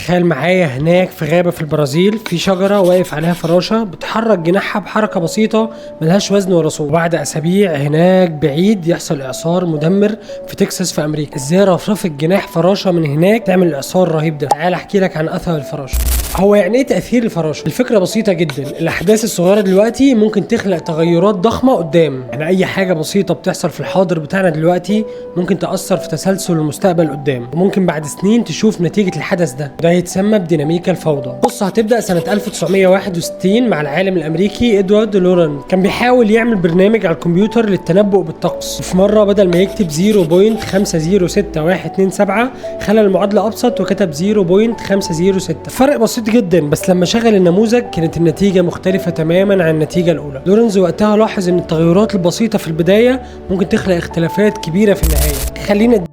تخيل معايا هناك في غابة في البرازيل، في شجرة واقف عليها فراشة بتحرك جناحها بحركة بسيطة ملهاش وزن ولا صوت. وبعد اسابيع هناك بعيد يحصل اعصار مدمر في تكساس في امريكا. ازاي رفرفة جناح فراشة من هناك تعمل الاعصار الرهيب ده؟ تعال احكي لك عن اثر الفراشة. هو يعني ايه تأثير الفراشة؟ الفكرة بسيطة جدا، الأحداث الصغيرة دلوقتي ممكن تخلق تغيرات ضخمة قدام. يعني أي حاجة بسيطة بتحصل في الحاضر بتاعنا دلوقتي ممكن تأثر في تسلسل المستقبل قدام، وممكن بعد سنين تشوف نتيجة الحدث ده. وده يتسمى بديناميكا الفوضى. القصة هتبدأ سنة 1961 مع العالم الأمريكي إدوارد لوران. كان بيحاول يعمل برنامج على الكمبيوتر للتنبؤ بالطقس. وفي مرة بدل ما يكتب 0.506127 خلى المعادلة أبسط وكتب 0.506. فرق بسيط جدا، بس لما شغل النموذج كانت النتيجة مختلفة تماما عن النتيجة الأولى. لورنز وقتها لاحظ إن التغيرات البسيطة في البداية ممكن تخلق اختلافات كبيرة في النهاية. خلينا